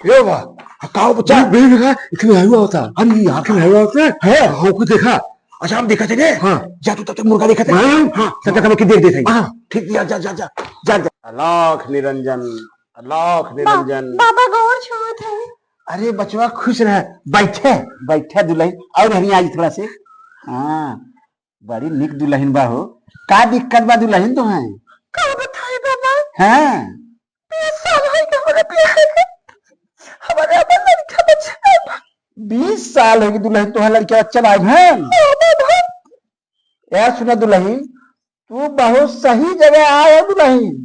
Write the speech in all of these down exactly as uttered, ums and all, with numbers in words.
ए बा, हाँ, का हो बच्चा? बे, बे, देखा, इतने आयु होता। अरे, यहाँ के मेहरारू होते हैं? हाँ। हाँ, कुछ देखा। अच्छा, हम देखा थे ने? हाँ। जा तू तब तक मुर्गा देखा थे। हाँ, हाँ, तब तक हम की देख देते हैं। हाँ, ठीक, जा, जा, जा, जा, जा, जा। अलख निरंजन, अलख बा-, निरंजन। बाबा गोड़ छुअत है। अरे बचवा खुश रह, बैठे, बैठे दुलहिन, और हनी आई थोड़ा से। हाँ, बड़ी निक दुलहिन बा हो। का दिक्कत बा दुलहिन तोहैं? का बताई बाबा? हाँ। बीस साल होइ गए हमरे बियाह के। हमरे अब लड़का बच्चा ना बा। बीस साल होइ गए दुलहिन, तोहैं लड़का बच्चा ना भन? हाँ, ना भन। यार सुना दुलहिन, तू बहुत सही जगह आए हो दुलहिन,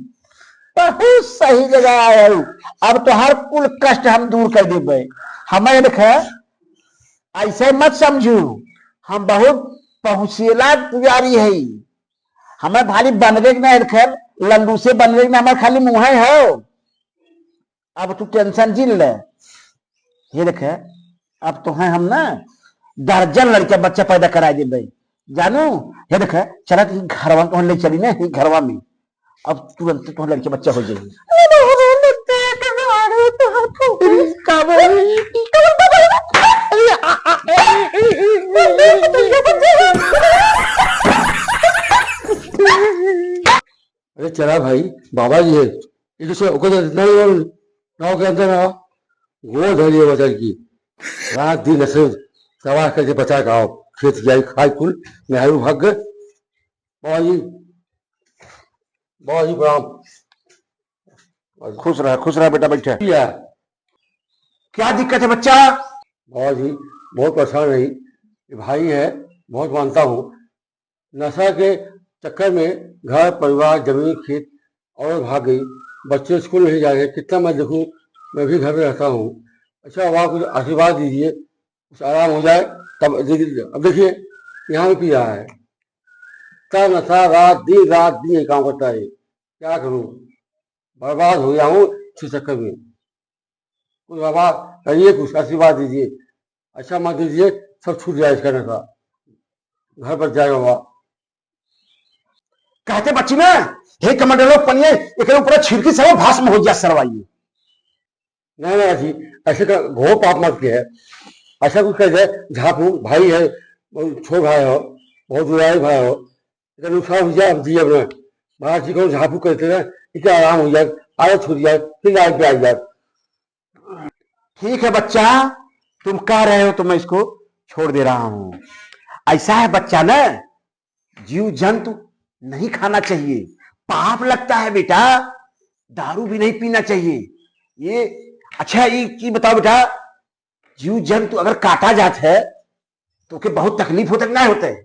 बहुत सही जगह आए हो। अब तोहार कुल कष्ट हम दूर कर देबे। हमें देखे, ऐसे मत समझू, हम बहुत पहुँचेला पुजारी है। हमें खाली बनवे के ना, खैर लल्लू से बनवे के ना, हमारे खाली मुँह है हो। अब तू tension जिन ले। ये देखे, अब तोहैं हम ना दर्जन लड़का बच्चा पैदा कराए देबे, जानू। ये देखे, चला कि घरवा में तोहैं ले चली ना, ही घरवा में। अब तुरंत तोहैं लड़का बच्चा हो जाई। अरे, अरे, अरे, का बोली? अरे चला भाई, बाबा जी है, ये किसे ओकर इतना ही और नाव के अंदर ना गोल धरिए बचल की। रात दिन ऐसे तबाह करके बचा के आओ, खेत जाई खाई कुल, मेहरू भाग गए। बाबा जी, बाबा जी प्रणाम। खुश रह, खुश रह बेटा, बैठे। या। क्या दिक्कत है बच्चा? बाबा जी, बहुत परेशान रही, ये भाई है, बहुत मानता हूँ, नशा के चक्कर में घर, परिवार, जमीन, खेत और भाग गई। बच्चे स्कूल नहीं जा रहे, कितना मैं देखूं, मैं भी घर में रहता हूँ। अच्छा, वहाँ कुछ आशीर्वाद दीजिए, कुछ आराम हो जाए। तब देखिए, अब देखिए, यहाँ भी पी रहा है, इतना नशा, रात दिन, रात दिन ये काम करता है, क्या करूँ, बर्बाद हो गया हूँ इसके चक्कर में। कुछ बाबा करिए, कुछ आशीर्वाद दीजिए, अच्छा मत दीजिए, सब छूट जाए इसका नशा, घर बच जाए बाबा। कहते बच्ची ना, हे कमंडलो पनिये, एकरे ऊपर छिड़की, सब भस्म हो गया सरवा ये। नहीं, नहीं जी, ऐसे का घोर पाप मत किया है। ऐसा कुछ कर दे, झापू भाई है, बहुत छोट भाई हो, बहुत दुलारी भाई हो, एकरा नुकसान हो जाए, हम जियब ना। महाराज जी को झापू करते ना, इतना आराम हो जाए, आदत छूट जाए, फिर लाइन पे आ जाए। ठीक है बच्चा, तुम कह रहे हो तो मैं इसको छोड़ दे रहा हूँ। ऐसा है बच्चा ना, जीव जंतु नहीं खाना चाहिए, पाप लगता है बेटा, दारू भी नहीं पीना चाहिए। ये अच्छा, ये चीज बताओ बेटा, जीव जंतु अगर काटा जात है तो ओके बहुत तकलीफ होता है कि नहीं होता है?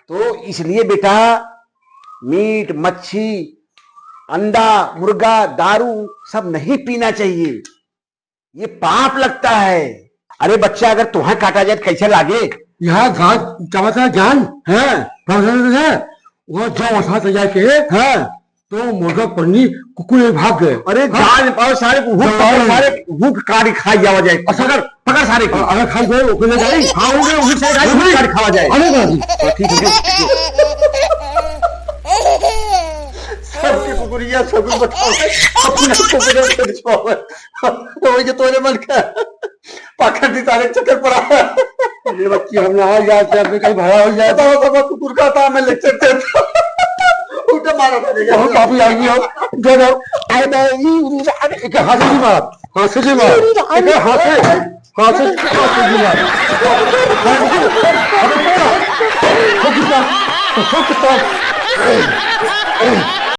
तो इसलिए बेटा, मीट, मच्छी, अंडा, मुर्गा, दारू सब नहीं पीना चाहिए, ये पाप लगता है। अरे बच्चा, अगर तुहें काटा जाए तो कैसे लागे? यहाँ घास क्या बता जान? हाँ। घास है, वहाँ जाओ, वहाँ से जाके हाँ। तो मुर्गा पन्नी कुकुर भाग गए। अरे हाँ। जान पाओ सारे को, हुक जाओ। पकड़, सारे हुक काट खाई जावा जाए। अच्छा। पकड़, पकड़ सारे को। अगर खाई गए, ओके ले जाए। हाँ, हो गए, उसी से खाई, हुक काट खावा जाए। अरे बाबू। हाँ, ठीक है, ठीक है। सबके कुकुरिया, सबके बताओ। अपने कुकुरिया को छोड़। तो वही जो तोरे मन का। पाखंडी सारे चक्कर पड़ा। ये बच्ची हम यहाँ जाते हैं, अपने कहीं भरा हो जाए। बाबा, बाबा, कुकुर का था, मैं लेक्चर देता। उल्टा मारा था, देखा। बहुत काफी आ गई हो। दे दो। अरे, अरे, अरे, एक हाथ से मार, हाथ से मार। एक हाथ से, हाथ से, हाथ से मार। अबे, हो कितना? हो कितना?